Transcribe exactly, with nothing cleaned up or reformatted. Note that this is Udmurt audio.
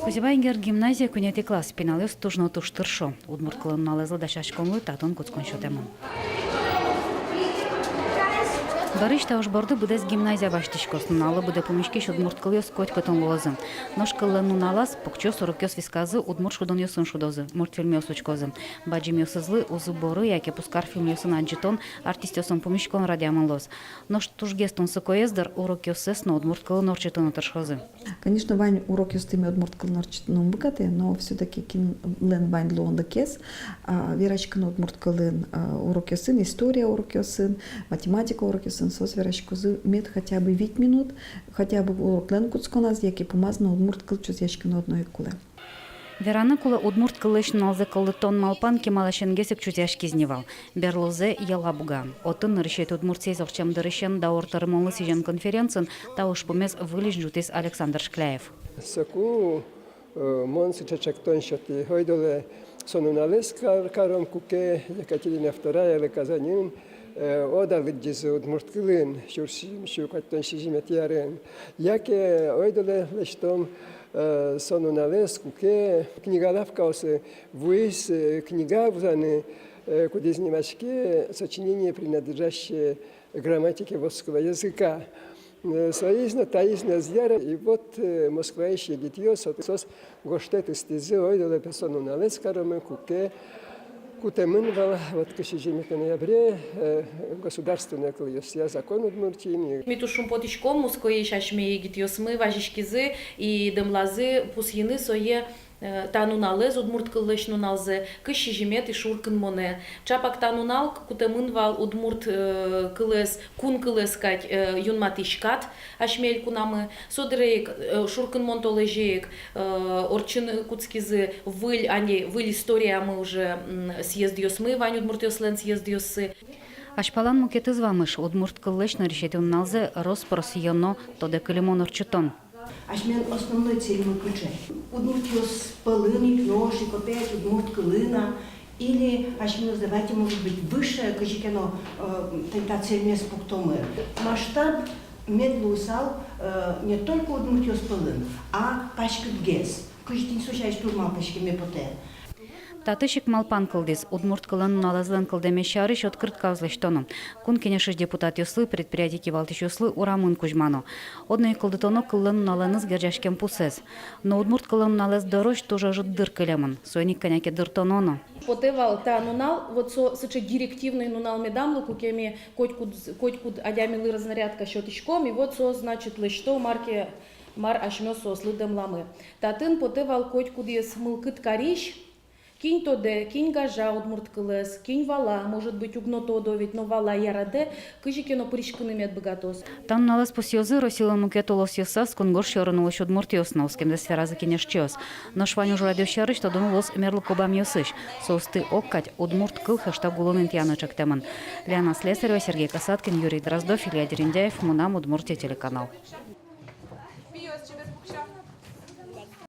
Кузебай Герд гимназия, куинетӥ класс, пиналъёс туж но туж тыршо. Удмурт кылын нуналэзлы дасяськонлы татын кутскон сётэмын. Бӧрысь та уж борды быдэс гимназия басьтӥськоз. Нуналлы быдэ пумиськись удмурт кылъёс котькытын луозы. Нош кыллэн нуналаз покчиос урокъёс висказы, удмурт шудонъёсын шудозы, мультфильмъёс учкозы. Бадӟымъёсызлы «Узы-боры» яке «Пузкар» фильмъёсын адӟытон, артистъёсын пумиськон радъямын луоз. Нош тужгес тунсыкоез, дыр, урокъёссэс но удмурт кылын ортчытыны тыршозы. Конечно, вань урокъёсты ми удмурт кылын ортчытыны ум быгатэ, но всё-таки кинлэн вань луонлыкез, а, вераськыны удмурт кылын, а, урокъёсын, история урокъёсын, математика урокъёсын, соос вераськозы мед хотя бы вить минут, хотя бы уроклэн кутсконаз яке пумаз но удмурт кыл чузъяськыны одно ик кулэ. Вераны кулэ, удмурт кыллэсь нуналзэ кылдытон малпан кемаласенгес ик чузъяськиз ни вал. Берлозэ Елабугаын. Отын нырысетӥ удмурт съезд ортчем дырысен даур тырмонлы сӥзем конференциын та ужпумез выльысь ӝутӥз Александр Шкляев. Соку, э, мон сыӵе чектон сётӥ: ойдолэ со нуналэз кар-, каром, куке Екатерина Втораялы Казаньын, э, ода лыдӟизы удмурт кылын, сюрс сизьым сю куатьтон сизьыметӥ арын. Яке ойдолэ лэсьтом, э, со нуналэз, куке книга лавкаосы вуиз, э, книга вузаны, э, кудӥз нимаське «Сочинение, принадлежащее грамматике вотского языка». Э, соиз но, таиз но ӧз яра. И вот, э, Москваысь егитъёс, вот, соос гожтэт ыстӥзы: ойдолэ пе со нуналэз каромы, куке кутэмын вал вот кызь сизьыметӥ ноябре, э, государственной кылъёсъя закон Удмуртиын. Ми туж шумпотӥськом, Москваысь асьме егитъёсмы вазиськизы и дэмлазы пусйыны сое, э, та нуналэз, удмурт кыллэсь нуналзэ, кызь сизьыметӥ шуркынмонэ. Ӵапак та нунал к-, кутэмын вал удмурт, э, кылэз, кун кылэз кадь, э, юнматӥсь кат асьме элькунамы. Со дыре ик, э, шуркынмон толэзе ик, э, ортчыны кутскизы выль, али выль историямы уже, м, съездъёсмы, вань удмуртъёслэн съездъёссы. Азьпалан мукетыз вамыш: удмурт кыллэсь нырысетӥ нуналзэ рос-прос йӧно тодэ кылемон, ортчытон. Асьмелэн основной цельмы кыӵе? Удмуртъёс пӧлын ик нош ик опять удмурт кылын-а? Или асьмеос, давайте, может быть, выше кызьы ке но, э, та, та цельмес пуктомы? Масштаб мед луысал, э, не только удмуртъёс пӧлын, а паськытгес. Кызьы тӥни со сярысь туж малпаськеме потэ. Татысь ик малпан кылдӥз: удмурт кылын нуналэзлэн кылдэмез сярысь открыткаос лэсьтоно. Кун Кенешысь депутатъёслы, предприятий кивалтӥсьёслы урамын кузьмано. Одно ик кылдытоно кыллэн нуналэныз герӟаськем пусэз. Но удмурт кылын нуналэз дорозь туж ӧжыт дыр кылемын. Соин ик кӧня ке дыртоно но. Потэ вал та нунал, вот со сыӵе директивный нунал медам луы, куке ми котькуд, котькуд адямилы разнарядка сётӥськом, и вот со, значит, лэсьто, мар ке, мар асьмеос соослы дэмламы. Татын потэ вал котькудӥз мылкыд карись, кин тодэ, кин гажа удмурт кылэз, кин вала, может быть, уг но тодо ведь, но вала, яратэ, кызьы ке но пыриськыны мед быгатоз. Та нуналэз пусъёзы Россилэн мукет улосъёсаз кунгож сьӧрын улӥсь удмуртъёс но, оскемзэс веразы кенешчиос. Нош вань ужрадъёс сярысь тодоно луоз мерлыко бамъёсысь. Соосты огкадь «Удмурт кыл» хэштег улын интыяны ӵектэмын. Лиана Слесарева, Сергей Касаткин, Юрий Дроздов, Илья Дерендяев, «Мынам Удмуртие» телеканал.